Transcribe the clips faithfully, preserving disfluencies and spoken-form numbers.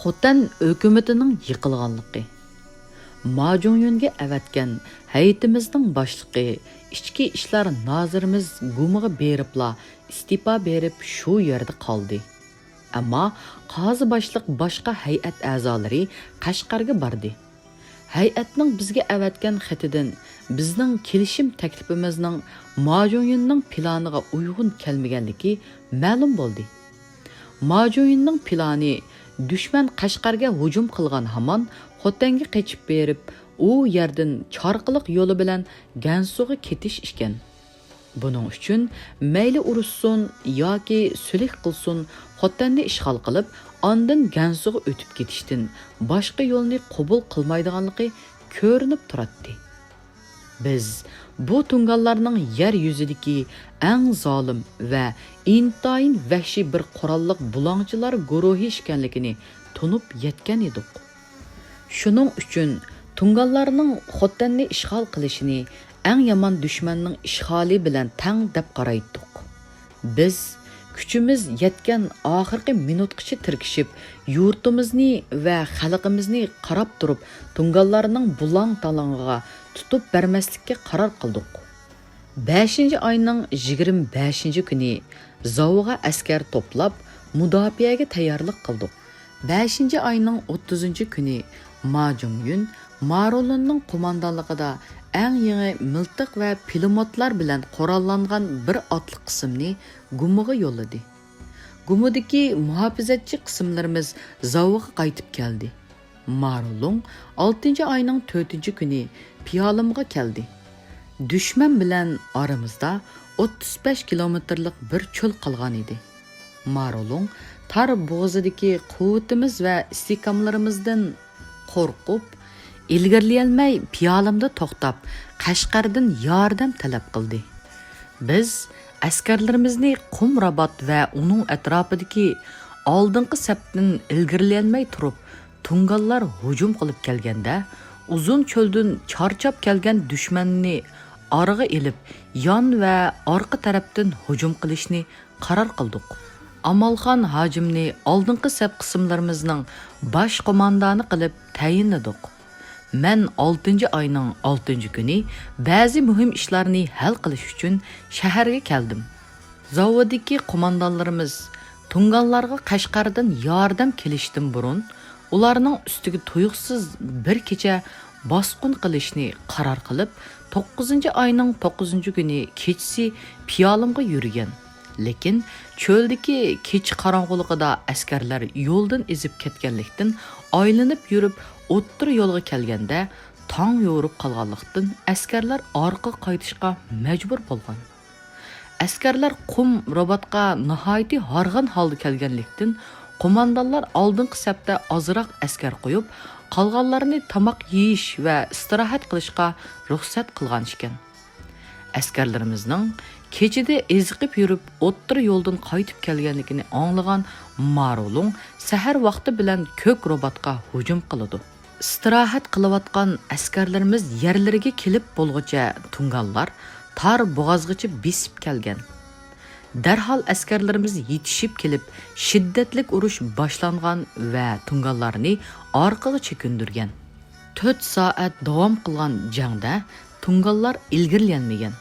خوتەن ھۆكۈمىتىنىڭ يىقىلغانلىقى. ما جۇڭيۈنگە ئەۋەتكەن ھەيئىتىمىزنىڭ باشلىقى، ئىچكى ئىشلار نازىرىمىز گۇمىغا بېرىپلا ئىستېپا بېرىپ شۇ يەردە قالدى. ئەمما قازى باشلىق باشقا ھەيئەت ئەزالىرى قەشقەرگە باردى. ھەيئەتنىڭ بىزگە ئەۋەتكەن خېتىدىن بىزنىڭ كېلىشىم تەكلىپىمىزنىڭ ما جۇڭيۈننىڭ پىلانىغا ئۇيغۇن كەلمىگەنلىكى مەلۇم بولدى. ما جۇڭيۈننىڭ پىلانى دۈشمەن قەشقەرگە ھۇجۇم قىلغان ھامان خوتەنگە قېچىپ بېرىپ، ئۇ يەردىن چارقىلىق يولى بىلەن گەنسۇغا كېتىش ئىكەن. بۇنىڭ ئۈچۈن مەيلى ئۇرۇشسۇن ياكى سۈلھ قىلسۇن، خوتەننى ئىشغال قىلىپ، ئاندىن گەنسۇغا ئۆتۈپ كېتىشتىن باشقا يولنى قوبۇل قىلمايدىغانلىقى كۆرۈنۈپ تۇراتتى. بىز بۇ تۇڭگانلارنىڭ يەر يۈزىدىكى ئەڭ زالىم ۋە ئىنتايىن ۋەھشىي بىر قوراللىق بۇلاڭچىلار گۇرۇھى ئىكەنلىكىنى تونۇپ يەتكەن ئىدۇق. شۇنىڭ ئۈچۈن تۇڭگانلارنىڭ خوتەننى ئىشغال قىلىشىنى ئەڭ يامان دۈشمەننىڭ ئىشغالى بىلەن تەڭ دەپ قارايتتۇق. بىز كۈچىمىز يەتكەن ئاخىرقى مىنۇتقىچە تىركىشىپ، يۇرتىمىزنى ۋە خەلقىمىزنى قاراپ تۇرۇپ تۇڭگانلارنىڭ بۇلاڭ-تالاڭىغا تۇتۇپ بەرمەسلىككە قارار قىلدۇق. بەشىنچى ئاينىڭ يىگىرمە بەشىنچى كۈنى زاۋۇغا ئەسكەر توپلاپ، مۇداپىئەگە تەييارلىق قىلدۇق. بەشىنچى ئاينىڭ ئوتتۇزىنچى كۈنى ما جۇڭيۈن مارولۇننىڭ قوماندانلىقىدا ئەڭ يېڭى مىلتىق ۋە پىلىموتلار بىلەن قوراللانغان بىر ئاتلىق قىسىمنى گۇمىغا يوللىدى. گۇمىدىكى مۇھاپىزەتچى قىسىملىرىمىز زاۋۇغا قايتىپ كەلدى. مارولۇڭ ئالتىنچى ئاينىڭ تۆتىنچى كۈنى پىيالىمغا كەلدى. دۈشمەن بىلەن ئارىمىزدا ئوتتۇز بەش كىلومېتىرلىق بىر چۆل قالغان ئىدى. مارولۇڭ تار بوغۇزىدىكى قۇۋۋىتىمىز ۋە ئىستىھكاملىرىمىزدىن قورقۇپ، ئىلگىرىلىيەلمەي پىيالىمدا توختاپ، قەشقەردىن ياردەم تەلەپ قىلدى. بىز ئەسكەرلىرىمىزنى قۇم رابات ۋە ئۇنىڭ ئەتراپىدىكى ئالدىنقى سەپتىن ئىلگىرىلىيەلمەي تۇرۇپ، تۇڭگانلار ھۇجۇم قىلىپ كەلگەندە، ئۇزۇن چۆلدىن چارچاپ كەلگەن دۈشمەننى ئارىغا ئېلىپ، يان ۋە ئارقا تەرەپتىن ھۇجۇم قىلىشنى قارار قىلدۇق. ئامالخان ھاجىمنى ئالدىنقى سەپ قىسىملىرىمىزنىڭ باش قوماندانى قىلىپ تەيىنلىدۇق. مەن ئالتىنچى ئاينىڭ ئالتىنچى كۈنى بەزى مۇھىم ئىشلارنى ھەل قىلىش ئۈچۈن شەھەرگە كەلدىم. زاۋۇدىكى قوماندانلىرىمىز تۇڭگانلارغا قەشقەردىن ياردەم كېلىشتىن بۇرۇن، ئۇلارنىڭ ئۈستىگە تۇيۇقسىز بىر كېچە باسقۇن قىلىشنى قارار قىلىپ، توققۇزىنچى ئاينىڭ توققۇزىنچى كۈنى كېچىسى پىيالىمغا يۈرگەن. لېكىن چۆلدىكى كېچە قاراڭغۇلۇقىدا ئەسكەرلەر يولدىن ئېزىپ كەتكەنلىكتىن، ئايلىنىپ يۈرۈپ ئوتتۇرا يولغا كەلگەندە، تاڭ يورۇپ قالغانلىقتىن، ئەسكەرلەر ئارقىغا قايتىشقا مەجبۇر بولغان. ئەسكەرلەر قۇم راباتقا ناھايىتى ھارغىن ھالدا كەلگەنلىكتىن، قوماندانلار ئالدىنقى سەپتە ئازراق ئەسكەر قويۇپ، قالغانلارنى تاماق يېيىش ۋە ئىستىراھەت قىلىشقا رۇخسەت قىلغان ئىكەن. ئەسكەرلىرىمىزنىڭ كېچىدە ئېزىقىپ يۈرۈپ، ئوتتۇرا يولدىن قايتىپ كەلگەنلىكىنى ئاڭلىغان مارولۇڭ سەھەر ۋاقتى بىلەن كۆك راباتقا ھۇجۇم قىلىدۇ. ئىستىراھەت قىلىۋاتقان ئەسكەرلىرىمىز يەرلىرىگە كېلىپ بولغۇچە تۇڭگانلار تار بوغازغىچە بېسىپ كەلگەن. دەرھال ئەسكەرلىرىمىز يېتىشىپ كېلىپ، شىددەتلىك ئۇرۇش باشلانغان ۋە تۇڭگانلارنى ئارقىغا چېكىندۈرگەن. تۆت سائەت داۋام قىلغان جەڭدە تۇڭگانلار ئىلگىرىلىيەلمىگەن.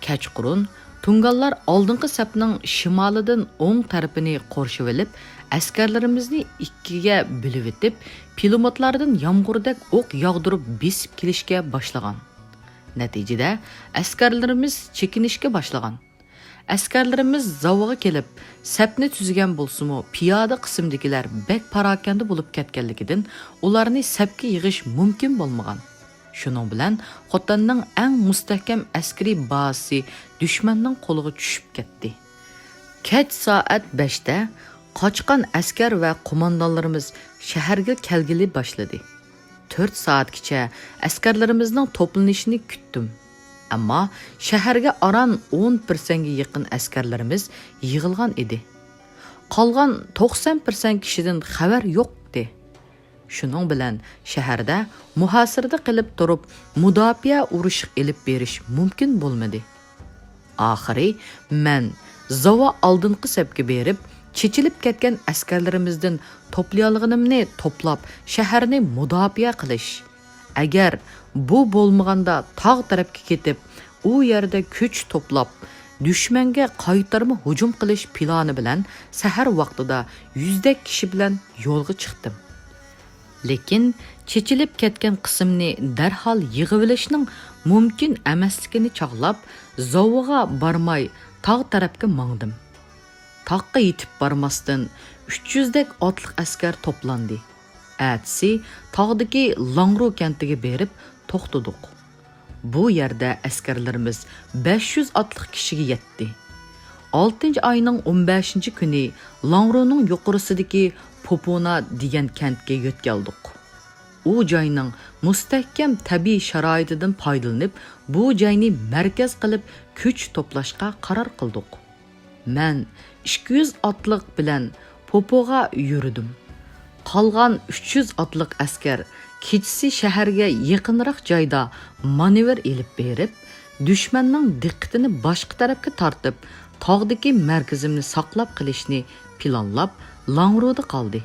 كەچقۇرۇن تۇڭگانلار ئالدىنقى سەپنىڭ شىمالىدىن ئوڭ تەرىپىنى قورشىۋېلىپ، ئەسكەرلىرىمىزنى ئىككىگە بۆلۈۋېتىپ، پىلىموتلاردىن يامغۇردەك ئوق ياغدۇرۇپ بېسىپ كېلىشكە باشلىغان. نەتىجىدە، ئەسكەرلىرىمىز چېكىنىشكە باشلىغان. ئەسكەرلىرىمىز زاۋۇغا كېلىپ، سەپنى تۈزگەن بولسىمۇ، پىيادە قىسىمدىكىلەر بەك پاراكەندە بولۇپ كەتكەنلىكىدىن، ئۇلارنى سەپكە يىغىش مۇمكىن بولمىغان. شۇنىڭ بىلەن خوتەننىڭ ئەڭ مۇستەھكەم ئەسكىرىي بازىسى دۈشمەننىڭ قولىغا چۈشۈپ كەتتى. كەچ سائەت بەشتە قاچقان ئەسكەر ۋە قوماندانلىرىمىز شەھەرگە كەلگىلى باشلىدى. تۆت سائەتكىچە ئەسكەرلىرىمىزنىڭ توپلىنىشىنى كۈتتۈم. ئەمما شەھەرگە ئاران ئون پىرسەنتكە يېقىن ئەسكەرلىرىمىز يىغىلغان ئىدى. قالغان توقسان پىرسەنت كىشىدىن خەۋەر يوق ئىدى. شۇنىڭ بىلەن شەھەردە مۇھاسىرىدە قېلىپ تۇرۇپ، مۇداپىئە ئۇرۇشى ئېلىپ بېرىش مۇمكىن بولمىدى. ئاخىرى مەن زاۋا ئالدىنقى سەپكە بېرىپ، چېچىلىپ كەتكەن ئەسكەرلىرىمىزدىن توپلىيالىغىنىمنى توپلاپ، شەھەرنى مۇداپىئە قىلىش. ئەگەر بۇ بولمىغاندا، تاغ تەرەپكە كېتىپ، ئۇ يەردە كۈچ توپلاپ، دۈشمەنگە قايتارما ھۇجۇم قىلىش پىلانى بىلەن سەھەر ۋاقتىدا يۈزدەك كىشى بىلەن يولغا چىقتىم. لېكىن چېچىلىپ كەتكەن قىسىمنى دەرھال يىغىۋېلىشنىڭ مۇمكىن ئەمەسلىكىنى چاغلاپ، زاۋۇغا بارماي، تاغ تەرەپكە ماڭدىم. تاغقا يېتىپ بارماستىن، ئۈچ يۈزدەك ئاتلىق ئەسكەر توپلاندى. ئەتىسى تاغدىكى لاڭرۇ كەنتىگە بېرىپ توختىدۇق. بۇ يەردە ئەسكەرلىرىمىز بەش يۈز ئاتلىق كىشىگە يەتتى. ئالتىنچى ئاينىڭ ئون بەشىنچى كۈنى لاڭرۇنىڭ يۇقىرىسىدىكى پوپونا دېگەن كەنتكە يۆتكەلدۇق. ئۇ جاينىڭ مۇستەھكەم تەبىئىي شارائىتىدىن پايدىلىنىپ، بۇ جاينى مەركەز قىلىپ كۈچ توپلاشقا قارار قىلدۇق. مەن ئىككى يۈز ئاتلىق بىلەن پوپوغا يۈردۈم. قالغان ئۈچ يۈز ئاتلىق ئەسكەر كېچىسى شەھەرگە يېقىنراق جايدا مانېۋىر ئېلىپ بېرىپ، دۈشمەننىڭ دىققىتىنى باشقا تەرەپكە تارتىپ، تاغدىكى مەركىزىمنى ساقلاپ قېلىشنى پىلانلاپ، لاڭرۇدا قالدى.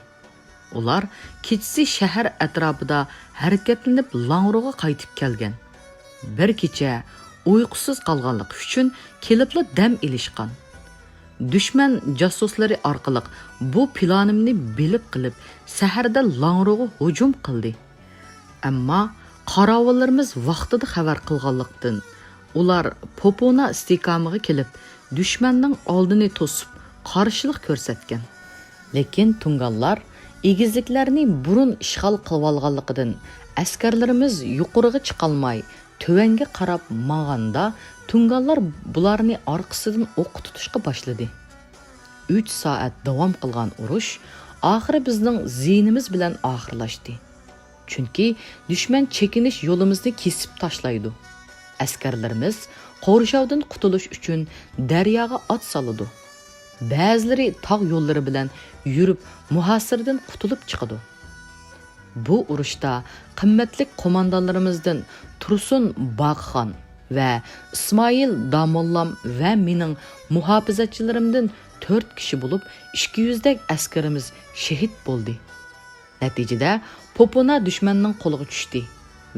ئۇلار كېچىسى شەھەر ئەتراپىدا ھەرىكەتلىنىپ، لاڭرۇغا قايتىپ كەلگەن. بىر كېچە ئۇيقۇسىز قالغانلىقى ئۈچۈن كېلىپلا دەم ئېلىشقان. دۈشمەن جاسۇسلىرى ئارقىلىق بۇ پىلانىمنى بىلىپ قېلىپ، سەھەردە لاڭرۇغا ھۇجۇم قىلدى. ئەمما قاراۋۇللىرىمىز ۋاقتىدا خەۋەر قىلغانلىقتىن، ئۇلار پوپونا ئىستىھكامىغا كېلىپ، دۈشمەننىڭ ئالدىنى توسۇپ، قارشىلىق كۆرسەتكەن. لېكىن تۇڭگانلار ئېگىزلىكلەرنى بۇرۇن ئىشغال قىلىۋالغانلىقىدىن، ئەسكەرلىرىمىز يۇقىرىغا چىقالماي، تۆۋەنگە قاراپ ماڭغاندا، تۇڭگانلار بۇلارنى ئارقىسىدىن ئوققا تۇتۇشقا باشلىدى. ئۈچ سائەت داۋام قىلغان ئۇرۇش ئاخىرى بىزنىڭ زىيىنىمىز بىلەن ئاخىرلاشتى. چۈنكى دۈشمەن چېكىنىش يولىمىزنى كېسىپ تاشلايدۇ. ئەسكەرلىرىمىز قورشاۋدىن قۇتۇلۇش ئۈچۈن دەرياغا ئات سالىدۇ. بەزىلىرى تاغ يوللىرى بىلەن يۈرۈپ، مۇھاسىرىدىن قۇتۇلۇپ چىقىدۇ. بۇ ئۇرۇشتا قىممەتلىك قوماندانلىرىمىزدىن تۇرسۇن باقىخان ۋە ئىسمائىل داموللام ۋە مېنىڭ مۇھاپىزەتچىلىرىمدىن تۆت كىشى بولۇپ، ئىككى يۈزدەك ئەسكىرىمىز شېھىت بولدى. نەتىجىدە، پوپونا دۈشمەننىڭ قولىغا چۈشتى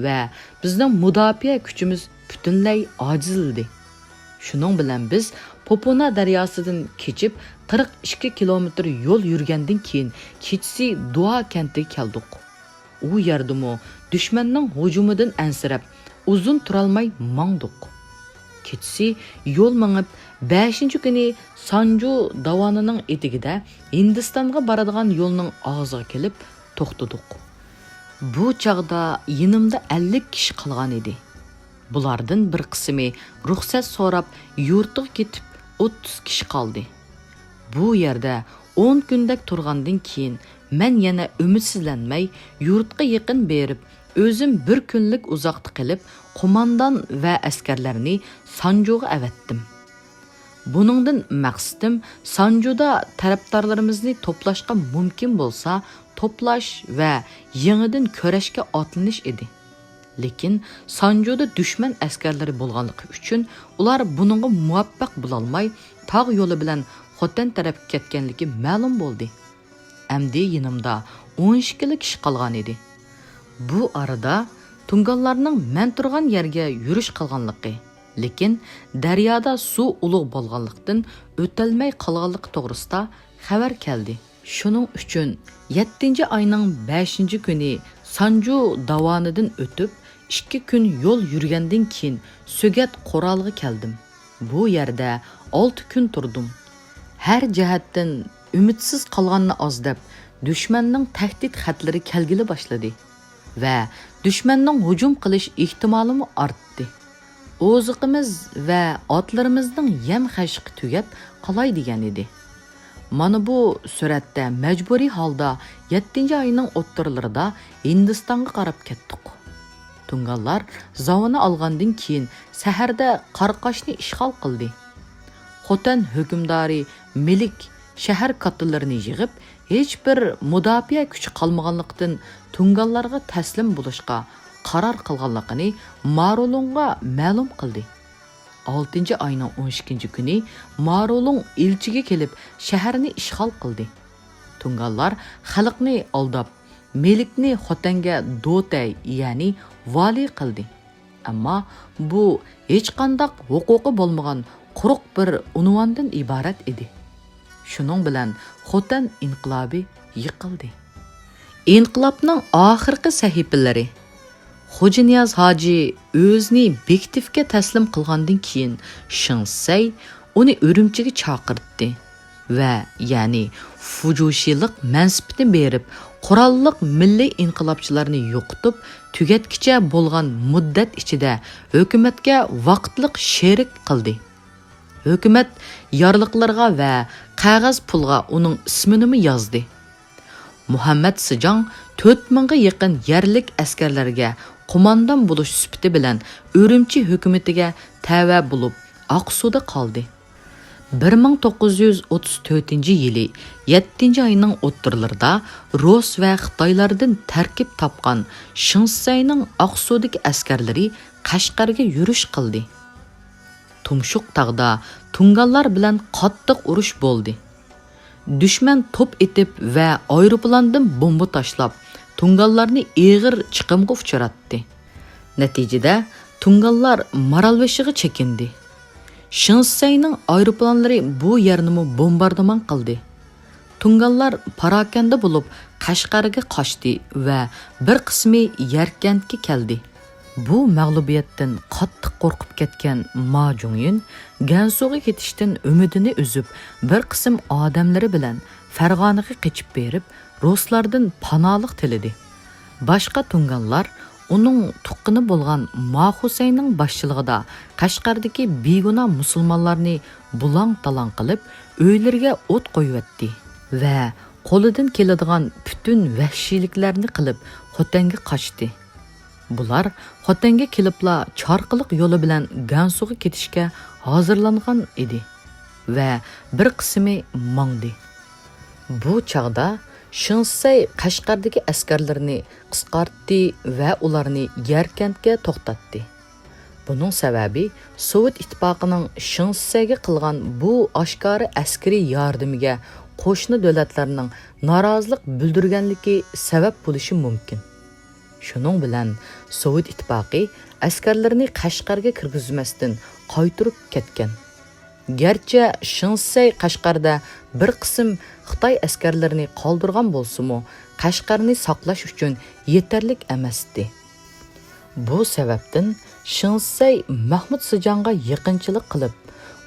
ۋە بىزنىڭ مۇداپىئە كۈچىمىز پۈتۈنلەي ئاجىزلىدى. شۇنىڭ بىلەن بىز پوپونا دەرياسىدىن كېچىپ، قىرىق ئىككى كىلومېتىر يول يۈرگەندىن كېيىن، كېچىسى دۇئا كەنتىگە كەلدۇق. ئۇ يەردىمۇ دۈشمەننىڭ ھۇجۇمىدىن ئەنسىرەپ، ئۇزۇن تۇرالماي ماڭدۇق. كېچىسى يول مېڭىپ، بەشىنچى كۈنى سانجۇ داۋانىنىڭ ئېتىكىدە ھىندىستانغا بارىدىغان يولنىڭ ئاغزىغا كېلىپ توختىدۇق. بۇ چاغدا يېنىمدا ئەللىك كىشى قالغان ئىدى. بۇلاردىن بىر قىسمى رۇخسەت سوراپ، يۇرتىغا كېتىپ، ئوتتۇز كىشى قالدى. بۇ يەردە ئون كۈندەك تۇرغاندىن كېيىن، مەن يەنە ئۈمىدسىزلەنمەي، يۇرتقا يېقىن بېرىپ، ئۆزۈم بىر كۈنلۈك ئۇزاقتا قېلىپ، قوماندان ۋە ئەسكەرلەرنى سانجۇغا ئەۋەتتىم. بۇنىڭدىن مەقسىتىم، سانجۇدا تەرەپدارلىرىمىزنى توپلاشقا مۇمكىن بولسا توپلاش ۋە يېڭىدىن كۈرەشكە ئاتلىنىش ئىدى. لېكىن سانجۇدا دۈشمەن ئەسكەرلىرى بولغانلىقى ئۈچۈن، ئۇلار بۇنىڭغا مۇۋەپپەق بولالماي، تاغ يولى بىلەن خوتەن تەرەپكە كەتكەنلىكى مەلۇم بولدى. ئەمدى يېنىمدا ئون ئىككىلا كىشى قالغان ئىدى. بۇ ئارىدا تۇڭگانلارنىڭ مەن تۇرغان يەرگە يۈرۈش قىلغانلىقى، لېكىن دەريادا سۇ ئۇلۇغ بولغانلىقتىن، ئۆتەلمەي قالغانلىقى توغرىسىدا خەۋەر كەلدى. شۇنىڭ ئۈچۈن يەتتىنچى ئاينىڭ بەشىنچى كۈنى سانجۇ داۋانىدىن ئۆتۈپ، ئىككى كۈن يول يۈرگەندىن كېيىن، سۆگەت قورالىغا كەلدىم. بۇ يەردە ئالتە كۈن تۇردۇم. ھەر جەھەتتىن ئۈمىدسىز قالغاننى ئاز دەپ، دۈشمەننىڭ تەھدىت خەتلىرى كەلگىلى باشلىدى ۋە دۈشمەننىڭ ھۇجۇم قىلىش ئېھتىمالىمۇ ئارتتى. ئوزۇقىمىز ۋە ئاتلىرىمىزنىڭ يەم خەشىكى تۈگەپ قالاي دېگەن ئىدى. مانا بۇ سۈرەتتە مەجبۇرىي ھالدا يەتتىنچى ئاينىڭ ئوتتۇرىلىرىدا ھىندىستانغا قاراپ كەتتۇق. تۇڭگانلار زاۋۇنى ئالغاندىن كېيىن، سەھەردە قاراقاشنى ئىشغال قىلدى. خوتەن ھۆكۈمدارى مىلىك شەھەر كاتتىلىرىنى يىغىپ، ھېچبىر مۇداپىئە كۈچى قالمىغانلىقتىن، تۇڭگانلارغا تەسلىم بولۇشقا قارار قىلغانلىقىنى مارۇلۇڭغا مەلۇم قىلدى. ئالتىنچى ئاينىڭ ئون ئىككىنچى كۈنى مارۇلۇڭ ئىلچىگە كېلىپ، شەھەرنى ئىشغال قىلدى. تۇڭگانلار خەلقنى ئالداپ، مىلىكنى خوتەنگە دوتەي، يەنى ۋالىي قىلدى. ئەمما بۇ ھېچقانداق ھوقۇقى بولمىغان قۇرۇق بىر ئۇنۋاندىن ئىبارەت ئىدى. شۇنىڭ بىلەن خوتەن ئىنقىلابى يىقىلدى. ئىنقىلابنىڭ ئاخىرقى سەھىپىلىرى. خوجانىياز ھاجى ئۆزىنى بېكتېفكە تەسلىم قىلغاندىن كېيىن، شېڭ شىسەي ئۇنى ئۈرۈمچىگە چاقىرتتى ۋە، يەنى، فۇجۇشىلىق مەنسىپىنى بېرىپ، قوراللىق مىللىي ئىنقىلابچىلارنى يوقىتىپ تۈگەتكىچە بولغان مۇددەت ئىچىدە ھۆكۈمەتكە ۋاقىتلىق شېرىك قىلدى. ھۆكۈمەت يارلىقلىرىغا ۋە قەغەز پۇلغا ئۇنىڭ ئىسمىنىمۇ يازدى. مۇھەممەد سىجاڭ تۆت مىڭغا يېقىن يەرلىك ئەسكەرلەرگە قوماندان بولۇش سۈپىتى بىلەن ئۈرۈمچى ھۆكۈمىتىگە تەۋە بولۇپ، ئاقسۇدا قالدى. بىر مىڭ توققۇز يۈز ئوتتۇز تۆتىنچى يىلى يەتتىنچى ئاينىڭ ئوتتۇرىلىرىدا رۇس ۋە خىتايلاردىن تەركىب تاپقان شېڭ شىسەينىڭ ئاقسۇدىكى ئەسكەرلىرى قەشقەرگە يۈرۈش قىلدى. تۇمشۇق تاغدا تۇڭگانلار بىلەن قاتتىق ئۇرۇش بولدى. دۈشمەن توپ ئېتىپ ۋە ئايروپىلاندىن بومبا تاشلاپ، تۇڭگانلارنى ئېغىر چىقىمغا ئۇچراتتى. نەتىجىدە، تۇڭگانلار مارالبېشىغا چېكىندى. شېڭ شىسەينىڭ ئايروپىلانلىرى بۇ يەرنىمۇ بومباردىمان قىلدى. تۇڭگانلار پاراكەندە بولۇپ، قەشقەرگە قاچتى ۋە بىر قىسمى يەركەنتكە كەلدى. بۇ مەغلۇبىيەتتىن قاتتىق قورقۇپ كەتكەن ما جۇڭيۈن گەنسۇغا كېتىشتىن ئۈمىدىنى ئۈزۈپ، بىر قىسىم ئادەملىرى بىلەن فەرغانىغا قېچىپ بېرىپ، رۇسلاردىن پاناھلىق تىلىدى. باشقا تۇڭگانلار ئۇنىڭ تۇغقىنى بولغان ما خۇسەينىڭ باشچىلىقىدا قەشقەردىكى بىگۇناھ مۇسۇلمانلارنى بۇلاڭ-تالاڭ قىلىپ، ئۆيلىرىگە ئوت قويۇۋەتتى ۋە قولىدىن كېلىدىغان پۈتۈن ۋەھشىيلىكلەرنى قىلىپ، خوتەنگە قاچتى. بۇلار خوتەنگە كېلىپلا چارقىلىق يولى بىلەن گەنسۇغا كېتىشكە ھازىرلانغان ئىدى ۋە بىر قىسمى ماڭدى. بۇ چاغدا شېڭ شىسەي قەشقەردىكى ئەسكەرلىرىنى قىسقارتتى ۋە ئۇلارنى يەركەنتكە توختاتتى. بۇنىڭ سەۋەبى، سوۋېت ئىتتىپاقىنىڭ شېڭ شىسەيگە قىلغان بۇ ئاشكارا ئەسكىرىي ياردىمىگە قوشنا دۆلەتلەرنىڭ نارازىلىق بىلدۈرگەنلىكى سەۋەب بولۇشى مۇمكىن. شۇنىڭ بىلەن سوۋېت ئىتتىپاقى ئەسكەرلىرىنى قەشقەرگە كىرگۈزمەستىن قايتۇرۇپ كەتكەن. گەرچە شېڭ شىسەي قەشقەردە بىر قىسىم خىتاي ئەسكەرلىرىنى قالدۇرغان بولسىمۇ، قەشقەرنى ساقلاش ئۈچۈن يېتەرلىك ئەمەستى. بۇ سەۋەبتىن شېڭ شىسەي مەھمۇد سىجاڭغا يېقىنچىلىق قىلىپ،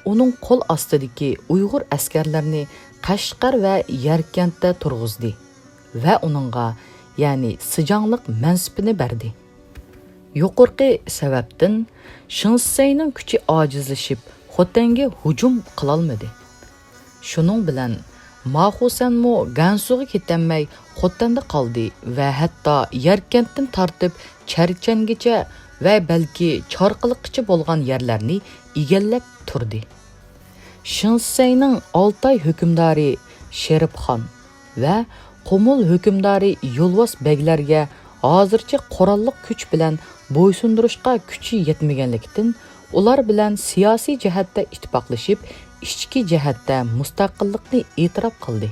ئۇنىڭ قول ئاستىدىكى ئۇيغۇر ئەسكەرلىرىنى قەشقەر ۋە يەركەنتتە تۇرغۇزدى ۋە ئۇنىڭغا، يەنى سىجاڭلىق مەنسىپىنى بەردى. يۇقىرىقى سەۋەبتىن شېڭ شىسەينىڭ كۈچى ئاجىزلىشىپ، خوتەنگە ھۇجۇم قىلالمىدى. شۇنىڭ بىلەن ما خۇسەنمۇ گەنسۇغا كېتەلمەي خوتەندە قالدى ۋە ھەتتا يەركەنتتىن تارتىپ چەرچەنگىچە ۋە بەلكى چارقىلىققىچە بولغان يەرلەرنى ئىگىلەپ تۇردى. شېڭ شىسەينىڭ ئالتاي ھۆكۈمدارى شېرىپخان ۋە قۇمۇل ھۆكۈمدارى يولۋاس بەگلەرگە ھازىرچە قوراللىق كۈچ بىلەن بويسۇندۇرۇشقا كۈچى يەتمىگەنلىكتىن، ئۇلار بىلەن سىياسىي جەھەتتە ئىتتىپاقلىشىپ، ئىچكى جەھەتتە مۇستەقىللىقنى ئېتىراپ قىلدى.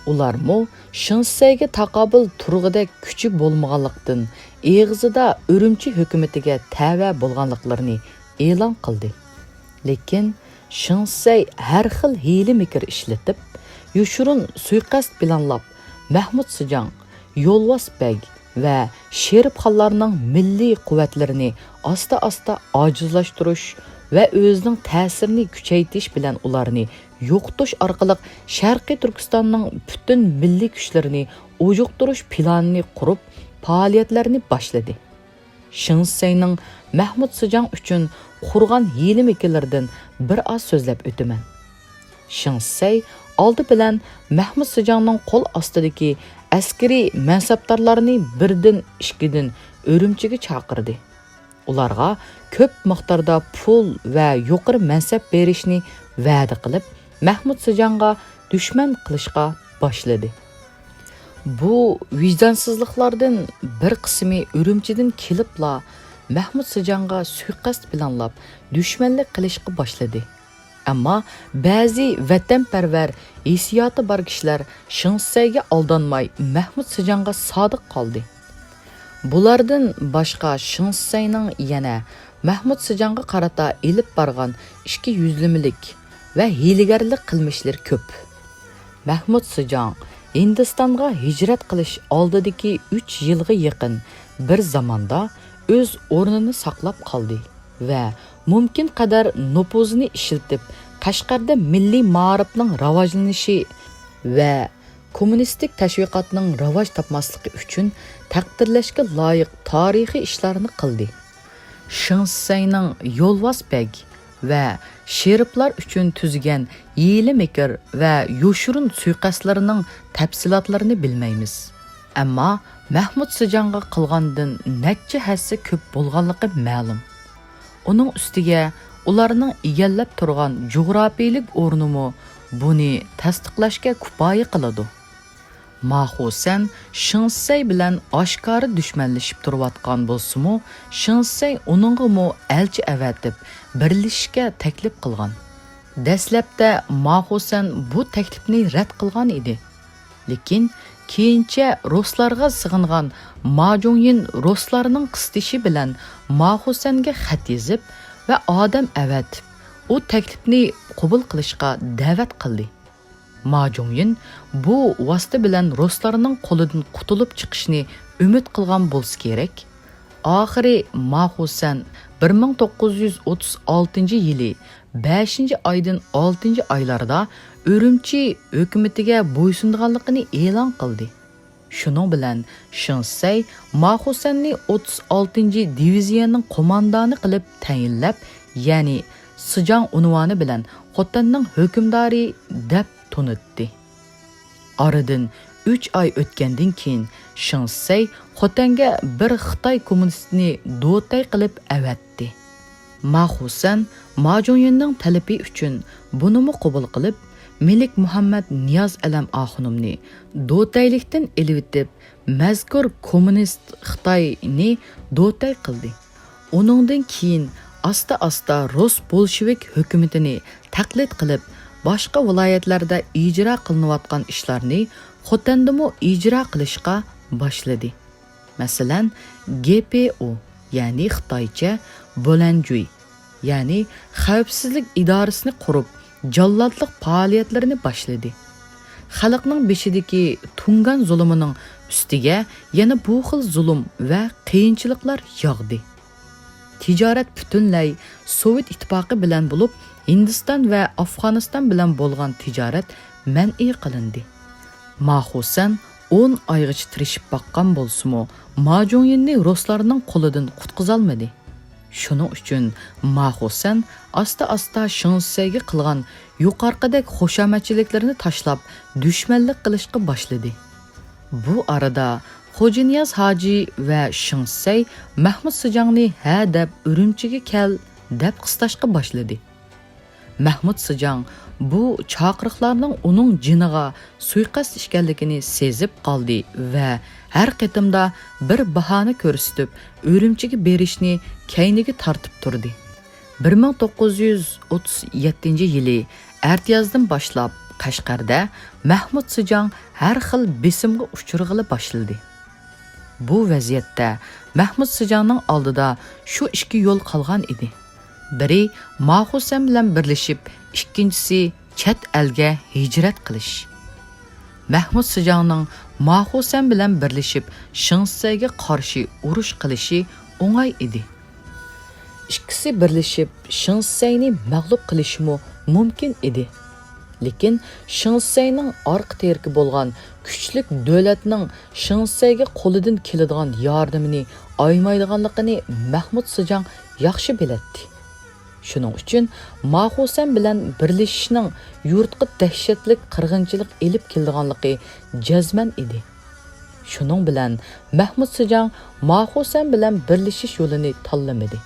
ئۇلارمۇ شېڭ شىسەيگە تاقابىل تۇرغۇدەك كۈچى بولمىغانلىقتىن، ئېغىزىدا ئۈرۈمچى ھۆكۈمىتىگە تەۋە بولغانلىقلىرىنى ئېلان قىلدى. لېكىن شېڭ شىسەي ھەر خىل ھىيلە-مىكىر ئىشلىتىپ، يوشۇرۇن سۇيىقەست پىلانلاپ، مەھمۇد سىجاڭ، يولۋاس بەگ ۋە شېرىپخانلارنىڭ مىللىي قۇۋۋەتلىرىنى ئاستا-ئاستا ئاجىزلاشتۇرۇش ۋە ئۆزىنىڭ تەسىرىنى كۈچەيتىش بىلەن ئۇلارنى يوقىتىش ئارقىلىق شەرقىي تۈركىستاننىڭ پۈتۈن مىللىي كۈچلىرىنى ئۇجۇقتۇرۇش پىلانىنى قۇرۇپ، پائالىيەتلەرنى باشلىدى. شېڭ شىسەينىڭ مەھمۇد سىجاڭ ئۈچۈن قۇرغان ھىيلە-مىكىرلىرىدىن بىر ئاز سۆزلەپ ئۆتىمەن. شېڭ شىسەي ئالدى بىلەن مەھمۇد سىجاڭنىڭ قول ئاستىدىكى ئەسكىرىي مەنسەپدارلارنى بىردىن، ئىككىدىن ئۈرۈمچىگە چاقىردى. ئۇلارغا كۆپ مىقداردا پۇل ۋە يۇقىرى مەنسەپ بېرىشنى ۋەدە قىلىپ، مەھمۇد سىجاڭغا دۈشمەن قىلىشقا باشلىدى. بۇ ۋىجدانسىزلىقلاردىن بىر قىسمى ئۈرۈمچىدىن كېلىپلا مەھمۇد سىجاڭغا سۇيىقەست پىلانلاپ، دۈشمەنلىك قىلىشقا باشلىدى. ئەمما بەزى ۋەتەنپەرۋەر ھېسسىياتى بار كىشىلەر شېڭ شىسەيگە ئالدانماي، مەھمۇد سىجاڭغا سادىق قالدى. بۇلاردىن باشقا، شېڭ شىسەينىڭ يەنە مەھمۇد سىجاڭغا قارىتا ئېلىپ بارغان ئىككى يۈزلىمىلىك ۋە ھىيلىگەرلىك قىلمىشلىرى كۆپ. مەھمۇد سىجاڭ ھىندىستانغا ھىجرەت قىلىش ئالدىدىكى ئۈچ يىلغا يېقىن بىر زاماندا ئۆز ئورنىنى ساقلاپ قالدى ۋە مۇمكىن قەدەر نوپۇزىنى ئىشلىتىپ، قەشقەردە مىللىي مائارىپنىڭ راۋاجلىنىشى ۋە كوممۇنىستىك تەشۋىقاتنىڭ راۋاج تاپماسلىقى ئۈچۈن تەقدىرلەشكە لايىق تارىخىي ئىشلارنى قىلدى. شېڭ شىسەينىڭ يولۋاس بەگ ۋە شېرىپلار ئۈچۈن تۈزگەن ھىيلە-مىكىر ۋە يوشۇرۇن سۇيىقەستلىرىنىڭ تەپسىلاتلىرىنى بىلمەيمىز. ئەمما مەھمۇد سىجاڭغا قىلغاندىن نەچچە ھەسسە كۆپ بولغانلىقى مەلۇم. ئۇنىڭ ئۈستىگە ئۇلارنىڭ ئىگىلەپ تۇرغان جۇغراپىيىلىك ئورنىمۇ بۇنى تەستىقلاشكە كۇپايە قىلىدۇ. ما خۇسەن شېڭ شىسەي بىلەن ئاشكارا دۈشمەنلىشىپ تۇرۇۋاتقان بولسىمۇ، شېڭ شىسەي ئۇنىڭغىمۇ ئەلچى ئەۋەتىپ، بىرلىشىشكە تەكلىپ قىلغان. دەسلەپتە ما خۇسەن بۇ تەكلىپنى رەت قىلغان ئىدى. لېكىن كېيىنچە رۇسلارغا سىغىنغان ما جۇڭيىن رۇسلارنىڭ قىستىشى بىلەن ما خۇسەنگە خەت يېزىپ ۋە ئادەم ئەۋەتىپ، ئۇ تەكلىپنى قوبۇل قىلىشقا دەۋەت قىلدى. ما جۇڭيىن بۇ ۋاسىتە بىلەن رۇسلارنىڭ قولىدىن قۇتۇلۇپ چىقىشنى ئۈمىد قىلغان بولسا كېرەك. ئاخىرى ما خۇسەن بىر مىڭ توققۇز يۈز ئوتتۇز ئالتىنچى يىلى بەشىنچى ئايدىن ئالتىنچى ئايلاردا ئۈرۈمچى ھۆكۈمىتىگە بويسۇنىدىغانلىقىنى ئېلان قىلدى. شۇنىڭ بىلەن شېڭ شىسەي ما خۇسەننى ئوتتۇز ئالتىنچى دىۋىزىيەنىڭ قوماندانى قىلىپ تەيىنلەپ، يەنى سىجاڭ ئۇنۋانى بىلەن خوتەننىڭ ھۆكۈمدارى دەپ تونۇتتى. ئارىدىن ئۈچ ئاي ئۆتكەندىن كېيىن، شېڭ شىسەي خوتەنگە بىر خىتاي كوممۇنىستىنى دوتەي قىلىپ ئەۋەتتى. ما خۇسەن ما جۇڭيىننىڭ تەلىپى ئۈچۈن بۇنىمۇ قوبۇل قىلىپ، مەلىك مۇھەممەد نىياز ئەلەم ئاخۇنۇمنى دوتەيلىكتىن ئېلىۋېتىپ، مەزكۇر كوممۇنىست خىتاينى دوتەي قىلدى. ئۇنىڭدىن كېيىن ئاستا-ئاستا رۇس بولشېۋىك ھۆكۈمىتىنى تەقلىد قىلىپ، باشقا ۋىلايەتلەردە ئىجرا قىلىنىۋاتقان ئىشلارنى خوتەندىمۇ ئىجرا قىلىشقا باشلىدى. مەسىلەن، گې پې ئۇ، يەنى خىتايچە بولەنجۈي، يەنى خەۋپسىزلىك ئىدارىسىنى قۇرۇپ، جاللاتلىق پائالىيەتلىرىنى باشلىدى. خەلقنىڭ بېشىدىكى تۇڭگان زۇلۇمىنىڭ ئۈستىگە يەنە بۇ خىل زۇلۇم ۋە قىيىنچىلىقلار ياغدى. تىجارەت پۈتۈنلەي سوۋېت ئىتتىپاقى بىلەن بولۇپ، ھىندىستان ۋە ئافغانىستان بىلەن بولغان تىجارەت مەنئى قىلىندى. ما خۇسەن ئون ئايغىچە تىرىشىپ باققان بولسىمۇ، ما جۇڭيىننى رۇسلارنىڭ قولىدىن قۇتقۇزالمىدى. شۇنىڭ ئۈچۈن ما خۇسەن ئاستا-ئاستا شېڭ شىسەيگە قىلغان يۇقىرىقىدەك خۇشامەتچىلىكلىرىنى تاشلاپ، دۈشمەنلىك قىلىشقا باشلىدى. بۇ ئارىدا خوجانىياز ھاجى ۋە شېڭ شىسەي مەھمۇد سىجاڭنى ھە دەپ ئۈرۈمچىگە كەل دەپ قىستاشقا باشلىدى. مەھمۇد سىجاڭ بۇ چاقىرىقلارنىڭ ئۇنىڭ جېنىغا سۇيىقەست ئىكەنلىكىنى سېزىپ قالدى ۋە ھەر قېتىمدا بىر باھانە كۆرسىتىپ، ئۈرۈمچىگە بېرىشنى كەينىگە تارتىپ تۇردى. بىر مىڭ توققۇز يۈز ئوتتۇز يەتتىنچى يىلى ئەتىيازدىن باشلاپ قەشقەردە مەھمۇد سىجاڭ ھەر خىل بېسىمغا ئۇچرىغىلى باشلىدى. بۇ ۋەزىيەتتە مەھمۇد سىجاڭنىڭ ئالدىدا شۇ ئىككى يول قالغان ئىدى. بىرى ما خۇسەن بىلەن بىرلىشىپ، ئىككىنچىسى چەت ئەلگە ھىجرەت قىلىش. مەھمۇد سىجاڭنىڭ ما خۇسەن بىلەن بىرلىشىپ شېڭ شىسەيگە قارشى ئۇرۇش قىلىشى ئوڭاي ئىدى. ئىككىسى بىرلىشىپ شېڭ شىسەينى مەغلۇپ قىلىشىمۇ مۇمكىن ئىدى. لېكىن شېڭ شىسەينىڭ ئارقا تىرىكى بولغان كۈچلۈك دۆلەتنىڭ شېڭ شىسەيگە قولىدىن كېلىدىغان ياردىمىنى ئايىمايدىغانلىقىنى مەھمۇد سىجاڭ ياخشى بىلەتتى. شۇنىڭ ئۈچۈن ما خۇسەن بىلەن بىرلىشىشنىڭ يۇرتقا دەھشەتلىك قىرغىنچىلىق ئېلىپ كېلىدىغانلىقى جەزمەن ئىدى. شۇنىڭ بىلەن مەھمۇد سىجاڭ ما خۇسەن بىلەن بىرلىشىش يولىنى تاللىمىدى.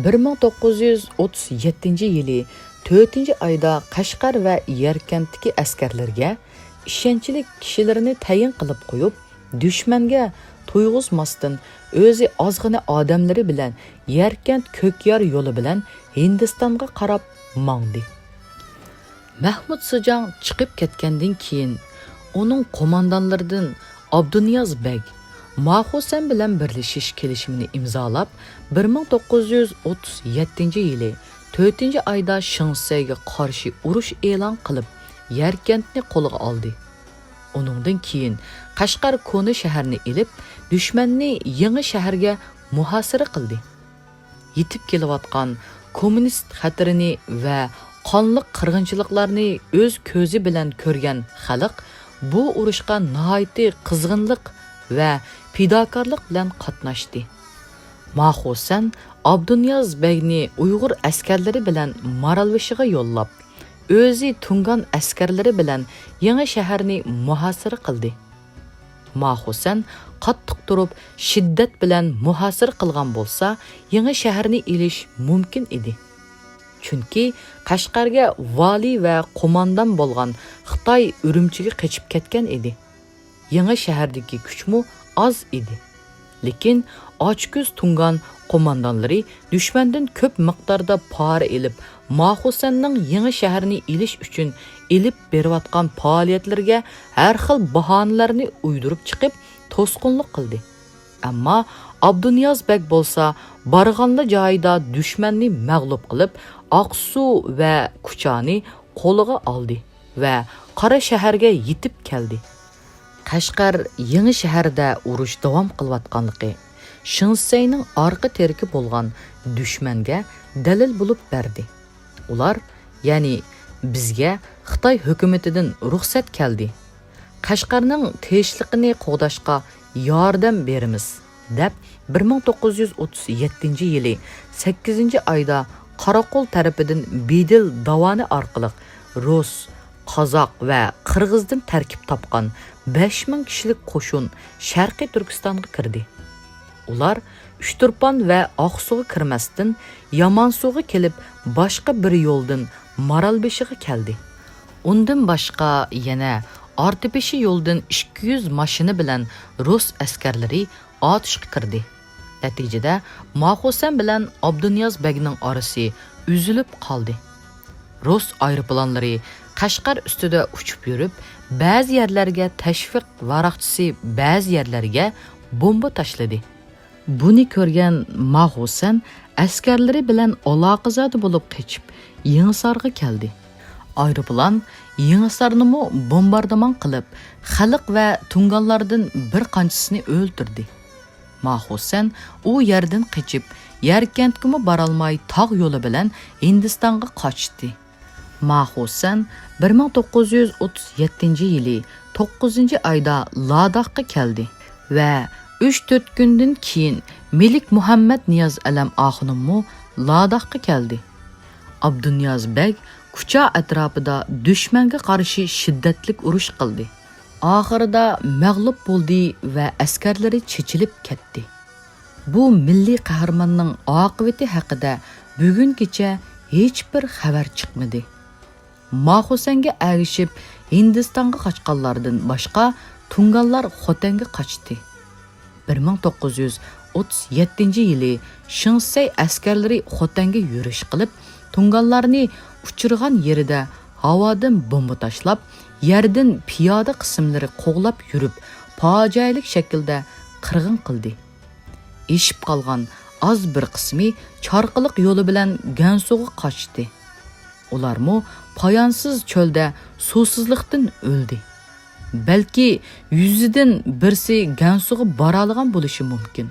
بىر مىڭ توققۇز يۈز ئوتتۇز يەتتىنچى يىلى تۆتىنچى ئايدا قەشقەر ۋە ياركەنتتىكى ئەسكەرلىرىگە ئىشەنچلىك كىشىلىرىنى تەيىن قىلىپ قويۇپ، دۈشمەنگە تۇيغۇزماستىن ئۆزى ئازغىنە ئادەملىرى بىلەن يەركەنت كۆكيار يولى بىلەن ھىندىستانغا قاراپ ماڭدى. مەھمۇد سىجاڭ چىقىپ كەتكەندىن كېيىن، ئۇنىڭ قوماندانلىرىدىن ئابدۇنىياز بەگ ماخۇسەن بىلەن بىرلىشىش كېلىشىمىنى ئىمزالاپ، بىر مىڭ توققۇز يۈز ئوتتۇز يەتتىنچى يىلى تۆتىنچى ئايدا شېڭ شىسەيگە قارشى ئۇرۇش ئېلان قىلىپ، يەركەنتنى قولغا ئالدى. ئۇنىڭدىن كېيىن قەشقەر كونا شەھەرنى ئېلىپ، دۈشمەننى يېڭى شەھەرگە مۇھاسىرە قىلدى. يېتىپ كېلىۋاتقان كوممۇنىست خەتىرىنى ۋە قانلىق قىرغىنچىلىقلارنى ئۆز كۆزى بىلەن كۆرگەن خەلق بۇ ئۇرۇشقا ناھايىتى قىزغىنلىق ۋە پىداكارلىق بىلەن قاتناشتى. ماخۇسەن ئابدۇنىياز بەگنى ئۇيغۇر ئەسكەرلىرى بىلەن مارالبېشىغا يوللاپ، ئۆزى تۇڭگان ئەسكەرلىرى بىلەن يېڭى شەھەرنى مۇھاسىرە قىلدى. ماخۇسەن قاتتىق تۇرۇپ، شىددەت بىلەن مۇھاسىرە قىلغان بولسا، يېڭى شەھەرنى ئېلىش مۇمكىن ئىدى. چۈنكى قەشقەرگە ۋالىي ۋە قوماندان بولغان خىتاي ئۈرۈمچىگە قېچىپ كەتكەن ئىدى. يېڭى شەھەردىكى كۈچمۇ ئاز ئىدى. لېكىن ئاچكۆز تۇڭگان قوماندانلىرى دۈشمەندىن كۆپ مىقداردا پارا ئېلىپ، ماخۇسەننىڭ يېڭى شەھەرنى ئېلىش ئۈچۈن ئېلىپ بېرىۋاتقان پائالىيەتلىرىگە ھەر خىل باھانىلەرنى ئۇيدۇرۇپ چىقىپ، توسقۇنلۇق قىلدى. ئەمما ئابدۇنىياز بەگ بولسا بارغانلا جايىدا دۈشمەننى مەغلۇپ قىلىپ، ئاقسۇ ۋە كۇچانى قولىغا ئالدى ۋە قارا شەھەرگە يېتىپ كەلدى. قەشقەر يېڭى شەھەردە ئۇرۇش داۋام قىلىۋاتقانلىقى شېڭ شىسەينىڭ ئارقا تىرىكى بولغان دۈشمەنگە دەلىل بولۇپ بەردى. ئۇلار، يەنى بىزگە خىتاي ھۆكۈمىتىدىن رۇخسەت كەلدى، قەشقەرنىڭ تىنچلىقىنى قوغداشقا ياردەم بېرىمىز، دەپ، بىر مىڭ توققۇز يۈز ئوتتۇز يەتتىنچى يىلى سەككىزىنچى ئايدا قاراقول تەرىپىدىن بېدىل داۋانى ئارقىلىق رۇس، قازاق ۋە قىرغىزدىن تەركىب تاپقان بەش مىڭ كىشىلىك قوشۇن شەرقىي تۈركىستانغا كىردى. ئۇلار ئۇچتۇرپان ۋە ئاقسۇغا كىرمەستىن، يامانسۇغا كېلىپ، باشقا بىر يولدىن مارالبېشىغا كەلدى. ئۇندىن باشقا يەنە ئارتابېشى يولىدىن ئىككى يۈز ماشىنا بىلەن رۇس ئەسكەرلىرى ئاتۇشقا كىردى. نەتىجىدە، ماخۇسەن بىلەن ئابدۇنىياز بەگنىڭ ئارىسى ئۈزۈلۈپ قالدى. رۇس ئايروپىلانلىرى قەشقەر ئۈستىدە ئۇچۇپ يۈرۈپ، بەزى يەرلەرگە تەشۋىق ۋاراقچىسى، بەزى يەرلەرگە بومبا تاشلىدى. بۇنى كۆرگەن ماخۇسەن ئەسكەرلىرى بىلەن ئالاقىزادە بولۇپ قېچىپ، يېڭىسارغا كەلدى. ئايروپىلان يېڭىسارنىمۇ بومباردىمان قىلىپ، خەلق ۋە تۇڭگانلاردىن بىر قانچىسىنى ئۆلتۈردى. ماخۇسەن ئۇ يەردىن قېچىپ، يەركەنتكىمۇ بارالماي، تاغ يولى بىلەن ھىندىستانغا قاچتى. ماخۇسەن بىر مىڭ توققۇز يۈز ئوتتۇز يەتتىنچى يىلى توققۇزىنچى ئايدا لاداخقا كەلدى ۋە ئۈچ تۆت كۈندىن كېيىن مېلىك مۇھەممەد نىياز ئەلەم ئاخۇنۇممۇ لاداخقا كەلدى. ئابدۇنىياز بەگ كۇچا ئەتراپىدا دۈشمەنگە قارشى شىددەتلىك ئۇرۇش قىلدى. ئاخىرىدا مەغلۇپ بولدى ۋە ئەسكەرلىرى چېچىلىپ كەتتى. بۇ مىللىي قەھرىماننىڭ ئاقىۋىتى ھەققىدە بۈگۈنگىچە ھېچبىر خەۋەر چىقمىدى. ماخۇسەنگە ئەگىشىپ ھىندىستانغا قاچقانلاردىن باشقا، تۇڭگانلار خوتەنگە قاچتى. بىر مىڭ توققۇز يۈز ئوتتۇز يەتتىنچى يىلى شېڭ شىسەي ئەسكەرلىرى خوتەنگە يۈرۈش قىلىپ، تۇڭگانلارنى ئۇچرىغان يېرىدە ھاۋادىن بومبا تاشلاپ، يەردىن پىيادە قىسىملىرى قوغلاپ يۈرۈپ، پاجىئەلىك شەكىلدە قىرغىن قىلدى. ئېشىپ قالغان ئاز بىر قىسمى چارقىلىق يولى بىلەن گەنسۇغا قاچتى. ئۇلارمۇ پايانسىز چۆلدە سۇسىزلىقتىن ئۆلدى. بەلكى يۈزىدىن بىرسى گەنسۇغا بارالىغان بولۇشى مۇمكىن.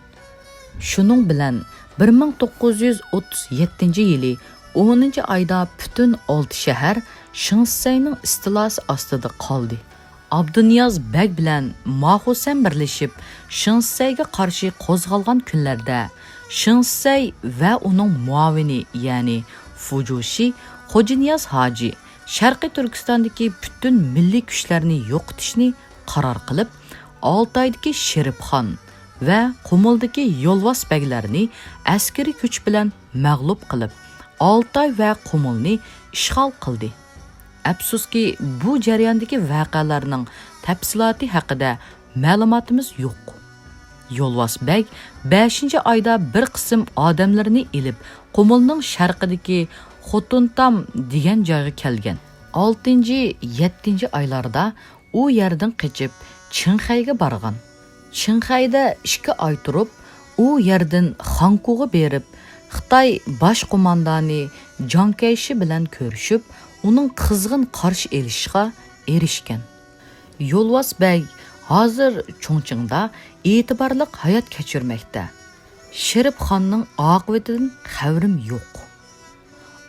شۇنىڭ بىلەن بىر مىڭ توققۇز يۈز ئوتتۇز يەتتىنچى يىلى ئونىنچى ئايدا پۈتۈن ئالتە شەھەر شېڭ شىسەينىڭ ئىستىلاسى ئاستىدا قالدى. ئابدۇنىياز بەگ بىلەن ماخۇسەن بىرلىشىپ، شېڭ شىسەيگە قارشى قوزغالغان كۈنلەردە، شېڭ شىسەي ۋە ئۇنىڭ مۇئاۋىنى، يەنى فۇجۇشى خوجانىياز ھاجى شەرقىي تۈركىستاندىكى پۈتۈن مىللىي كۈچلەرنى يوقىتىشنى قارار قىلىپ، ئالتايدىكى شېرىپخان ۋە قۇمۇلدىكى يولۋاس بەگلەرنى ئەسكىرىي كۈچ بىلەن مەغلۇپ قىلىپ، ئالتاي ۋە قۇمۇلنى ئىشغال قىلدى. ئەپسۇسكى، بۇ جەرياندىكى ۋەقەلەرنىڭ تەپسىلاتى ھەققىدە مەلۇماتىمىز يوق. يولۋاس بەگ بەشىنچى ئايدا بىر قىسىم ئادەملىرىنى ئېلىپ، قۇمۇلنىڭ شەرقىدىكى خوتۇنتام دېگەن جايغا كەلگەن. ئالتىنچى، يەتتىنچى ئايلاردا ئۇ يەردىن قېچىپ، چىڭخەيگە بارغان. چىڭخەيدە ئىككى ئاي تۇرۇپ، ئۇ يەردىن خاڭكۇغا بېرىپ، خىتاي باش قوماندانى جاڭ كەيشى بىلەن كۆرۈشۈپ، ئۇنىڭ قىزغىن قارشى ئېلىشىغا ئېرىشكەن. يولۋاس بەگ ھازىر چۇڭچىڭدا ئېتىبارلىق ھايات كەچۈرمەكتە. شېرىپ خاننىڭ ئاقىۋىتىدىن خەۋىرىم يوق.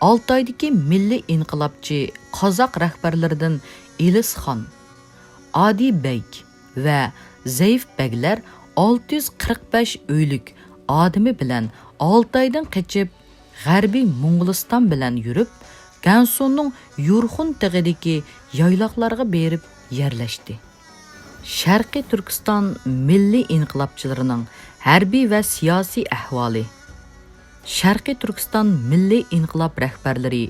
ئالتايدىكى مىللىي ئىنقىلابچى قازاق رەھبەرلىرىدىن ئىلىس خان، ئادى بەگ ۋە زەيىپ بەگلەر ئالتە يۈز قىرىق بەش ئۆيلۈك ئادىمى بىلەن ئالتايدىن قېچىپ، غەربىي موڭغۇلىستان بىلەن يۈرۈپ، گەنسۇنىڭ يۇرخۇن تېغىدىكى يايلاقلارغا بېرىپ يەرلەشتى. شەرقىي تۈركىستان مىللىي ئىنقىلابچىلىرىنىڭ ھەربىي ۋە سىياسىي ئەھۋالى. شەرقىي تۈركىستان مىللىي ئىنقىلاب رەھبەرلىرى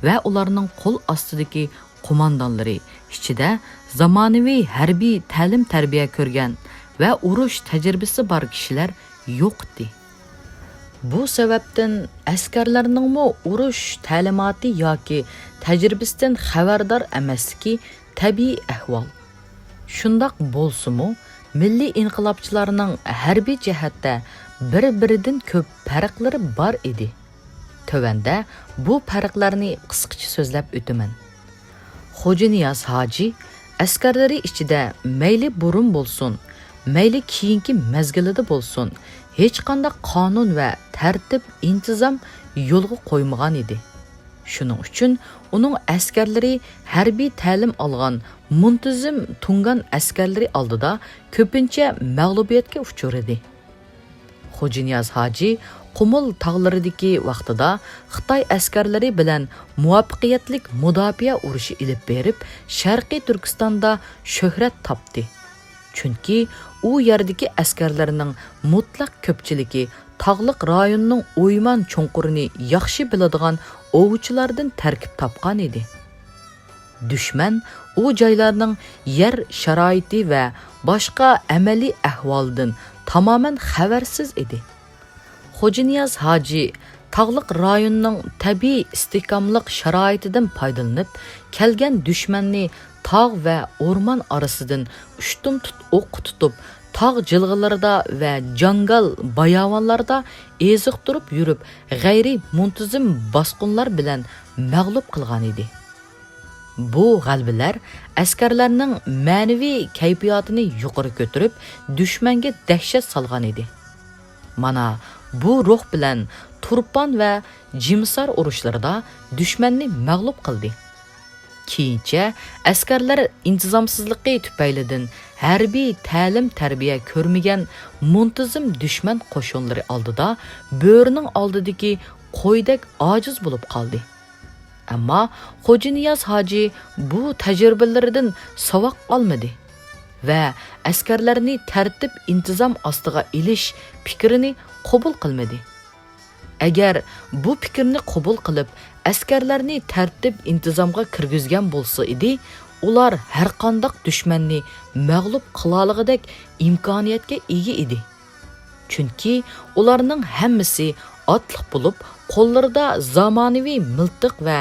ۋە ئۇلارنىڭ قول ئاستىدىكى قوماندانلىرى ئىچىدە زامانىۋى ھەربىي تەلىم-تەربىيە كۆرگەن ۋە ئۇرۇش تەجرىبىسى بار كىشىلەر يوق ئىدى. بۇ سەۋەبتىن ئەسكەرلەرنىڭمۇ ئۇرۇش تەلىماتى ياكى تەجرىبىسىدىن خەۋەردار ئەمەسلىكى تەبىئىي ئەھۋال. شۇنداق بولسىمۇ، مىللىي ئىنقىلابچىلارنىڭ ھەربىي جەھەتتە بىر-بىرىدىن كۆپ پەرقلىرى بار ئىدى. تۆۋەندە بۇ پەرقلەرنى قىسقىچە سۆزلەپ ئۆتىمەن. خوجانىياز ھاجى ئەسكەرلىرى ئىچىدە مەيلى بۇرۇن بولسۇن، مەيلى كېيىنكى مەزگىلىدە بولسۇن، ھېچقانداق قانۇن ۋە تەرتىپ، ئىنتىزام يولغا قويمىغان ئىدى. شۇنىڭ ئۈچۈن ئۇنىڭ ئەسكەرلىرى ھەربىي تەلىم ئالغان مۇنتىزىم تۇڭگان ئەسكەرلىرى ئالدىدا كۆپىنچە مەغلۇبىيەتكە ئۇچرىدى. خوجانىياز ھاجى قۇمۇل تاغلىرىدىكى ۋاقتىدا خىتاي ئەسكەرلىرى بىلەن مۇۋەپپەقىيەتلىك مۇداپىئە ئۇرۇشى ئېلىپ بېرىپ، شەرقىي تۈركىستاندا شۆھرەت تاپتى. چۈنكى ئۇ يەردىكى ئەسكەرلەرنىڭ مۇتلەق كۆپچىلىكى تاغلىق رايوننىڭ ئويمان چوڭقۇرىنى ياخشى بىلىدىغان ئوۋچىلاردىن تەركىب تاپقان ئىدى. دۈشمەن ئۇ جايلارنىڭ يەر شارائىتى ۋە باشقا ئەمەلىي ئەھۋالىدىن تامامەن خەۋەرسىز ئىدى. خوجانىياز ھاجى تاغلىق رايوننىڭ تەبىئىي ئىستىھكاملىق شارائىتىدىن پايدىلىنىپ، كەلگەن دۈشمەننى تاغ ۋە ئورمان ئارىسىدىن ئۇشتۇمتۇت ئوققا تۇتۇپ، تاغ جىلغىلىرىدا ۋە جاڭگال باياۋانلاردا ئېزىقتۇرۇپ يۈرۈپ، غەيرىي مۇنتىزىم باسقۇنلار بىلەن مەغلۇپ قىلغان ئىدى. بۇ غەلىبىلەر ئەسكەرلەرنىڭ مەنىۋى كەيپىياتىنى يۇقىرى كۆتۈرۈپ، دۈشمەنگە دەھشەت سالغان ئىدى. مانا بۇ روھ بىلەن تۇرپان ۋە جىمسار ئۇرۇشلىرىدا دۈشمەننى مەغلۇپ قىلدى. كېيىنچە ئەسكەرلەر ئىنتىزامسىزلىقى تۈپەيلىدىن ھەربىي تەلىم-تەربىيە كۆرمىگەن مۇنتىزىم دۈشمەن قوشۇنلىرى ئالدىدا بۆرىنىڭ ئالدىدىكى قويدەك ئاجىز بولۇپ قالدى. ئەمما خوجانىياز ھاجى بۇ تەجرىبىلىرىدىن ساۋاق ئالمىدى ۋە ئەسكەرلەرنى تەرتىپ-ئىنتىزام ئاستىغا ئېلىش پىكرىنى قوبۇل قىلمىدى. ئەگەر بۇ پىكىرنى قوبۇل قىلىپ، ئەسكەرلەرنى تەرتىپ-ئىنتىزامغا كىرگۈزگەن بولسا ئىدى، ئۇلار ھەرقانداق دۈشمەننى مەغلۇپ قىلالىغۇدەك ئىمكانىيەتكە ئىگە ئىدى. چۈنكى ئۇلارنىڭ ھەممىسى ئاتلىق بولۇپ، قوللىرىدا زامانىۋى مىلتىق ۋە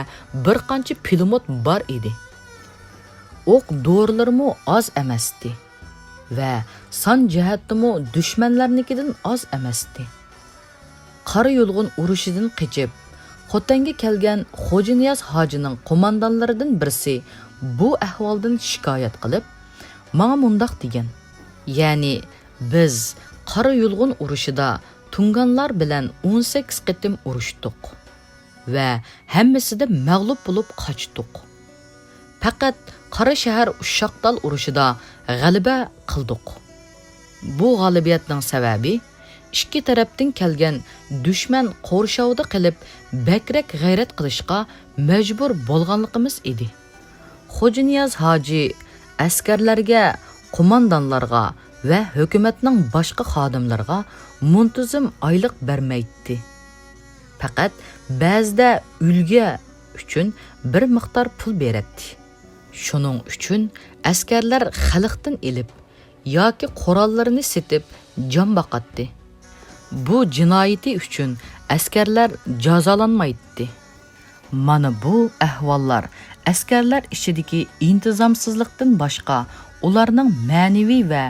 بىر قانچە پىلىموت بار ئىدى. ئوق-دورىلىرىمۇ ئاز ئەمەستى ۋە سان جەھەتتىمۇ دۈشمەنلەرنىڭكىدىن ئاز ئەمەستى. قارا يۇلغۇن ئۇرۇشىدىن قېچىپ، خوتەنگە كەلگەن خوجانىياز ھاجىنىڭ قوماندانلىرىدىن بىرسى بۇ ئەھۋالدىن شىكايەت قىلىپ، ماڭا مۇنداق دېگەن: يەنى بىز قارا يۇلغۇن ئۇرۇشىدا تۇڭگانلار بىلەن ئون سەككىز قېتىم ئۇرۇشتۇق ۋە ھەممىسىدە مەغلۇپ بولۇپ قاچتۇق. پەقەت قاراشەھەر ئۇششاقتال ئۇرۇشىدا غەلىبە قىلدۇق. بۇ غەلىبىيەتنىڭ سەۋەبى ئىككى تەرەپتىن كەلگەن دۈشمەن قورشاۋدا قېلىپ، بەكرەك غەيرەت قىلىشقا مەجبۇر بولغانلىقىمىز ئىدى. خوجانىياز ھاجى ئەسكەرلەرگە، قوماندانلارغا ۋە ھۆكۈمەتنىڭ باشقا خادىملىرىغا مۇنتىزىم ئايلىق بەرمەيتتى. پەقەت بەزىدە ئۈلگە ئۈچۈن بىر مىقدار پۇل بېرەتتى. شۇنىڭ ئۈچۈن ئەسكەرلەر خەلقتىن ئېلىپ ياكى قوراللىرىنى سېتىپ جان باقاتتى. بۇ جىنايىتى ئۈچۈن ئەسكەرلەر جازالانمايتتى. مانا بۇ ئەھۋاللار ئەسكەرلەر ئىچىدىكى ئىنتىزامسىزلىقتىن باشقا، ئۇلارنىڭ مەنىۋى ۋە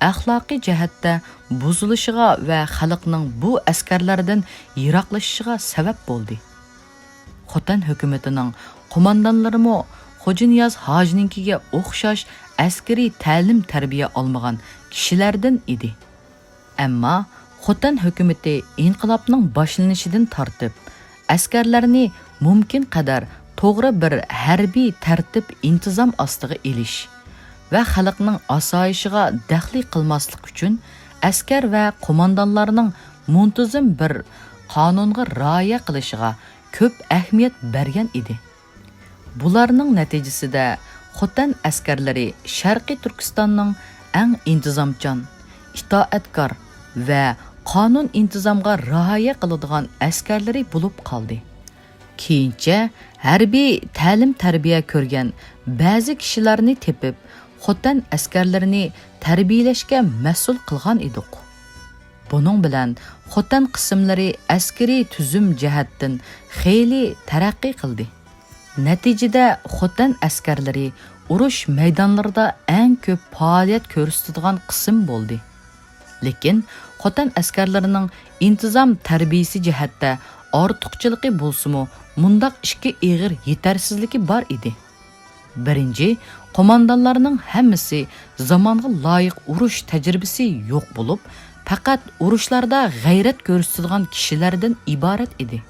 ئەخلاقىي جەھەتتە بۇزۇلۇشىغا ۋە خەلقنىڭ بۇ ئەسكەرلەردىن يىراقلىشىشىغا سەۋەب بولدى. خوتەن ھۆكۈمىتىنىڭ قوماندانلىرىمۇ خوجانىياز ھاجىنىڭكىگە ئوخشاش ئەسكىرىي تەلىم-تەربىيە ئالمىغان كىشىلەردىن ئىدى. ئەمما خوتەن ھۆكۈمىتى ئىنقىلابنىڭ باشلىنىشىدىن تارتىپ، ئەسكەرلەرنى مۇمكىن قەدەر توغرا بىر ھەربىي تەرتىپ ئىنتىزام ئاستىغا ئېلىش ۋە خەلقنىڭ ئاسايىشىغا دەخلى قىلماسلىق ئۈچۈن، ئەسكەر ۋە قوماندانلارنىڭ مۇنتىزىم بىر قانۇنغا رىئايە قىلىشىغا كۆپ ئەھمىيەت بەرگەن ئىدى. بۇلارنىڭ نەتىجىسىدە خوتەن ئەسكەرلىرى شەرقىي تۈركىستاننىڭ ئەڭ ئىنتىزامچان، ئىتائەتكار ۋە قانۇن-ئىنتىزامغا رىئايە قىلىدىغان ئەسكەرلىرى بولۇپ قالدى. كېيىنچە ھەربىي تەلىم-تەربىيە كۆرگەن بەزى كىشىلەرنى تېپىپ، خوتەن ئەسكەرلىرىنى تەربىيەلەشكە مەسئۇل قىلغان ئىدۇق. بۇنىڭ بىلەن خوتەن قىسىملىرى ئەسكىرىي تۈزۈم جەھەتتىن خېلى تەرەققىي قىلدى. نەتىجىدە خوتەن ئەسكەرلىرى ئۇرۇش مەيدانلىرىدا ئەڭ كۆپ پائالىيەت كۆرسىتىدىغان قىسىم بولدى. لېكىن خوتەن ئەسكەرلىرىنىڭ ئىنتىزام تەربىيىسى جەھەتتە ئارتۇقچىلىقى بولسىمۇ، مۇنداق ئىككى ئېغىر يېتەرسىزلىكى بار ئىدى. بىرىنچى، قوماندانلارنىڭ ھەممىسى زامانغا لايىق ئۇرۇش تەجرىبىسى يوق بولۇپ، پەقەت ئۇرۇشلاردا غەيرەت كۆرسىتىدىغان كىشىلەردىن ئىبارەت ئىدى.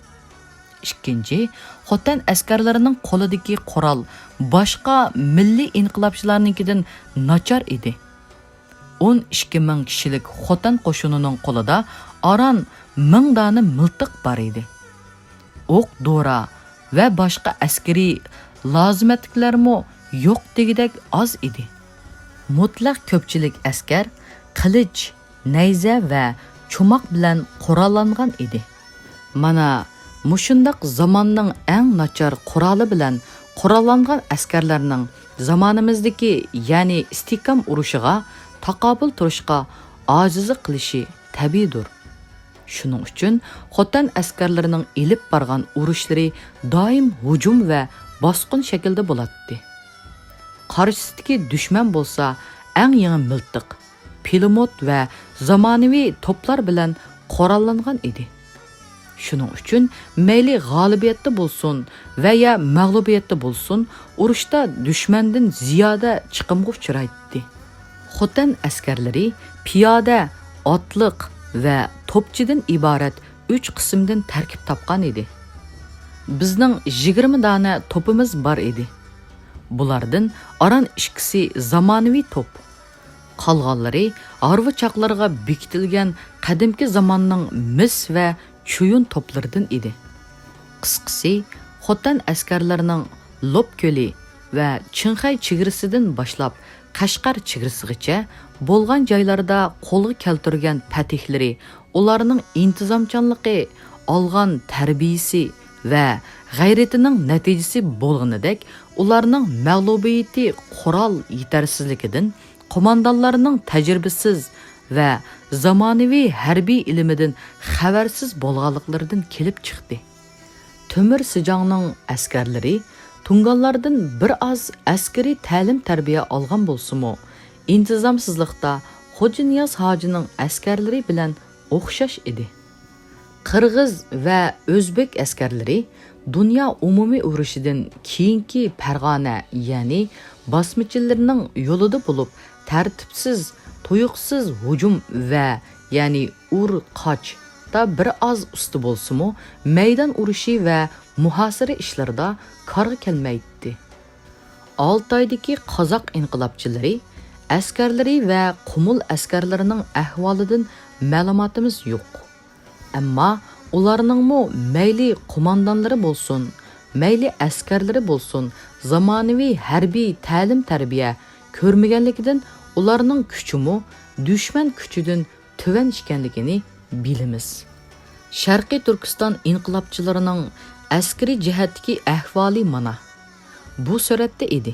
ئىككىنچى، خوتەن ئەسكەرلىرىنىڭ قولىدىكى قورال باشقا مىللىي ئىنقىلابچىلارنىڭكىدىن ناچار ئىدى. ئون ئىككى مىڭ كىشىلىك خوتەن قوشۇنىنىڭ قولىدا ئاران مىڭ دانە مىلتىق بار ئىدى. ئوق-دورا ۋە باشقا ئەسكىرىي لازىمەتلىكلەرمۇ يوق دېگۈدەك ئاز ئىدى. مۇتلەق كۆپچىلىك ئەسكەر قىلىچ، نەيزە ۋە چوماق بىلەن قوراللانغان ئىدى. مانا مۇشۇنداق زاماننىڭ ئەڭ ناچار قورالى بىلەن قوراللانغان ئەسكەرلەرنىڭ زامانىمىزدىكى، يەنى ئىستىھكام ئۇرۇشىغا تاقابىل تۇرۇشقا ئاجىزلىق قىلىشى تەبىئىيدۇر. شۇنىڭ ئۈچۈن خوتەن ئەسكەرلىرىنىڭ ئېلىپ بارغان ئۇرۇشلىرى دائىم ھۇجۇم ۋە باسقۇن شەكلىدە بولاتتى. قارشىسىدىكى دۈشمەن بولسا ئەڭ يېڭى مىلتىق، پىلىموت ۋە زامانىۋى توپلار بىلەن قوراللانغان ئىدى. شۇنىڭ ئۈچۈن مەيلى غالىبىيەتتە بولسۇن ۋە يا مەغلۇبىيەتتە بولسۇن، ئۇرۇشتا دۈشمەندىن زىيادە چىقىمغا ئۇچرايتتى. خوتەن ئەسكەرلىرى پىيادە، ئاتلىق ۋە توپچىدىن ئىبارەت ئۈچ قىسىمدىن تەركىب تاپقان ئىدى. بىزنىڭ يىگىرمە دانە توپىمىز بار ئىدى. بۇلاردىن ئاران ئىككىسى زامانىۋى توپ. قالغانلىرى ھارۋا چاقلىرىغا بېكىتىلگەن قەدىمكى زاماننىڭ مىس ۋە چويۇن توپلىرىدىن ئىدى. قىسقىسى، خوتەن ئەسكەرلىرىنىڭ لوپ كۆلى ۋە چىڭخەي چېگرىسىدىن باشلاپ قەشقەر چېگرىسىغىچە بولغان جايلاردا قولغا كەلتۈرگەن پەتھلىرى ئۇلارنىڭ ئىنتىزامچانلىقى، ئالغان تەربىيىسى ۋە غەيرىتىنىڭ نەتىجىسى بولغىنىدەك، ئۇلارنىڭ مەغلۇبىيىتى قورال يېتەرسىزلىكىدىن، قوماندانلارنىڭ تەجرىبىسىز ۋە زامانىۋى ھەربىي ئىلمىدىن خەۋەرسىز بولغانلىقلىرىدىن كېلىپ چىقتى. تۆمۈر سىجاڭنىڭ ئەسكەرلىرى تۇڭگانلاردىن بىر ئاز ئەسكىرىي تەلىم-تەربىيە ئالغان بولسىمۇ، ئىنتىزامسىزلىقتا خوجانىياز ھاجىنىڭ ئەسكەرلىرى بىلەن ئوخشاش ئىدى. قىرغىز ۋە ئۆزبېك ئەسكەرلىرى دۇنيا ئومۇمىي ئۇرۇشىدىن كېيىنكى پەرغانە، يەنى باسمىچىلىرىنىڭ يولىدا بولۇپ، تەرتىپسىز، تۇيۇقسىز ھۇجۇم ۋە، يەنى ئۇر-قاچتا بىر ئاز ئۇستا بولسىمۇ، مەيدان ئۇرۇشى ۋە مۇھاسىرە ئىشلىرىدا كارغا كەلمەيتتى. ئالتايدىكى قازاق ئىنقىلابچىلىرى ئەسكەرلىرى ۋە قۇمۇل ئەسكەرلىرىنىڭ ئەھۋالىدىن مەلۇماتىمىز يوق. ئەمما ئۇلارنىڭمۇ مەيلى قوماندانلىرى بولسۇن، مەيلى ئەسكەرلىرى بولسۇن، زامانىۋى ھەربىي تەلىم-تەربىيە كۆرمىگەنلىكىدىن، ئۇلارنىڭ كۈچىمۇ دۈشمەن كۈچىدىن تۆۋەن ئىكەنلىكىنى بىلىمىز. شەرقىي تۈركىستان ئىنقىلابچىلىرىنىڭ ئەسكىرىي جەھەتتىكى ئەھۋالى مانا بۇ سۈرەتتە ئىدى.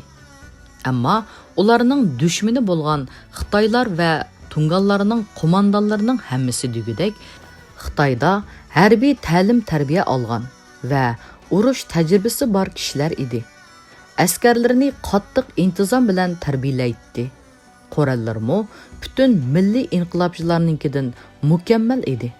ئەمما ئۇلارنىڭ دۈشمىنى بولغان خىتايلار ۋە تۇڭگانلارنىڭ قوماندانلىرىنىڭ ھەممىسى دېگۈدەك خىتايدا ھەربىي تەلىم-تەربىيە ئالغان ۋە ئۇرۇش تەجرىبىسى بار كىشىلەر ئىدى. ئەسكەرلىرىنى قاتتىق ئىنتىزام بىلەن تەربىيەلەيتتى. قوراللىرىمۇ پۈتۈن مىللىي ئىنقىلابچىلارنىڭكىدىن مۇكەممەل ئىدى.